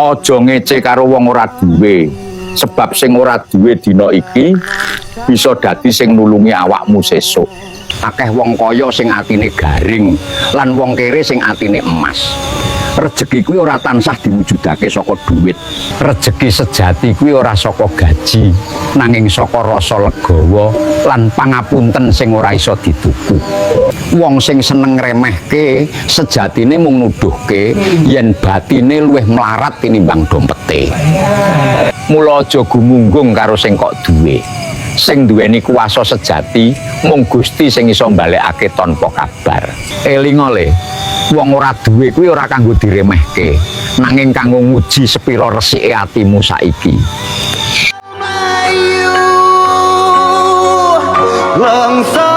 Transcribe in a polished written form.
Aja ngece karo wong ora duwe. Sebab sing ora duwe dina iki bisa dadi sing nulungi awakmu sesuk. Akeh wong kaya sing atine garing lan wong kere sing atine emas. Rejeki kuwi ora tansah diwujudake saka duit. Rejeki sejati kuwi ora saka gaji, nanging saka rasa legawa lan pangapunten sing ora iso dituku. Wong sing seneng ngremehke sejatine mung nuduhke yen batine luwih mlarat tinimbang dompete. Mula aja gumunggung karo sing kok duwe. Sing duweni kuwasa sejati mung Gusti sing iso mbalekake tanpa kabar. Elinga le, wong ora duwe kuwi ora kanggo diremehke, nanging kanggo nguji sepira resike atimu saiki. Mlayu longso.